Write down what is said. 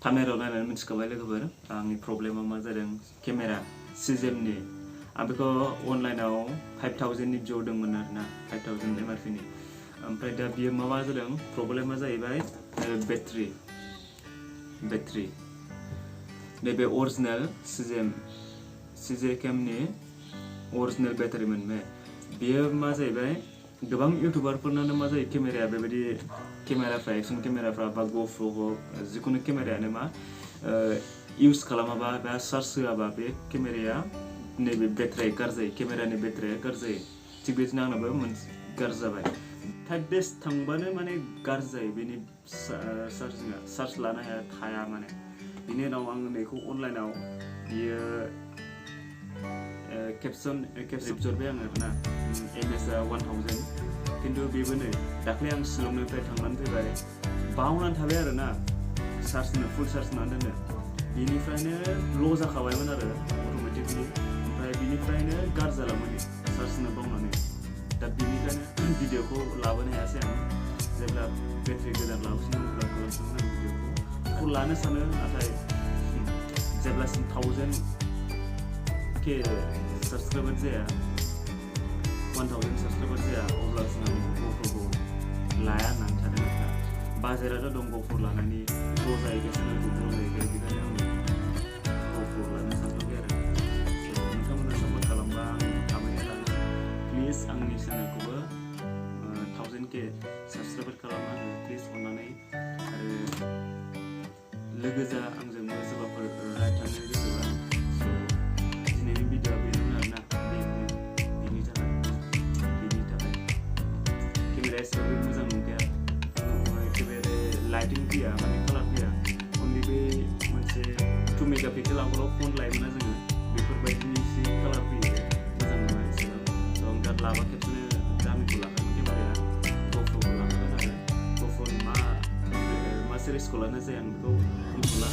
थामनेलाव नायनानै मिथिखाबाय लोगोफोर आंनि प्रब्लेमा मा जादों केमेरा सिजेमनि आं बेखौ अनलाइनाव 5000 नि बिहरदोंमोन आरोना 5000 MRP नि ओमफ्राय दा बियो मा जादों प्रब्लेमा जाहैबाय बेटारि नैबे अरिजिनेल सिजे केमनि अरिजिनेल बेटारि मोनबाय बियो मा जाहैबाय गोबां इउटिउबारफोरनानो मा जायो केमेराया बेबायदि केमेराफ्रा एक्सन केमेराफ्रा बा GoPro हक जिखुनु केमेरायानो मा इउज खालामाबा बा चार्ज होआबा बे केमेराया नैबे बेटारिया गाज्रि जायो केमेरानि बेटारिया गाज्रि जायो थिग बिदिनो आंनाबो मोनसे गाज्रि जाबाय 5 days थांबानो माने गाज्रि जायो बेनि चार्ज लानो हाया माने बिनि उनाव आं बेखौ अनलाइनाव बियो खेबसन बिहरबाय आङो आरोना MSआ 1000 खिन्थु बेबो नै दाख्लै आं शिलंनिफ्राय थांनानै फैबाय बावनानै थाबाय आरोना फुल चार्ज होनानै दोननो बिनिफ्रायनो ल' जाखाबायमोन आरो अट'मेटिकलि ओमफ्राय बिनिफ्रायनो गाज्रि जालांबाय चार्ज होनो बावनानै दा बिनिखायनो भिडिअखौ लाबोनो हायासै आं जेब्ला बेटारि गोदान लाबोसिगोन अब्ला खालामसिगोन आं भिडिअखौ फुल लानो सानो नाथाय जेब्लासिम 1000K साबसक्राइबार जाया 1000 साबसक्राइबार जाया अब्लासिम आं GoProखौ लाया होननानै सानो आरोना बाजेटआथ' दं GoPro लानायनि ज' जाहैगासिनो बेखायनो आं GoPro लानो सानथ'वाखै आरो नोंथांमोना सापर्ट खालामबा आं खामानि लागोन प्लिज आंनि चेनेलखौबो 1000K साबसक्राइबार खालामना हो प्लिज अननानै आरो लोगो जा आंजोंबो सोरबाफोर राइड थांनो गोसोबा दिनैनि भिडिअआ बेनोमोन आरोना बेनि थाखाय केमेराया एसेबाबो मोजां नंखाया एखेबारे लाइटिं फैया माने कालार फैया अनलि बे मोनसे 2 मेगापिक्सेल आगोलाव फन लायोमोन जोङो बेफोरबायदिनि एसे कालार फैयो मोजां नङा एसेबां आं दा लाबा खेबसेनो दामिखौ लाखागोन केमेराया GoProखौ लाखागोन आरो GoProनि मा सिरिसखौ लानाय जायो आं बेखौ मिथिला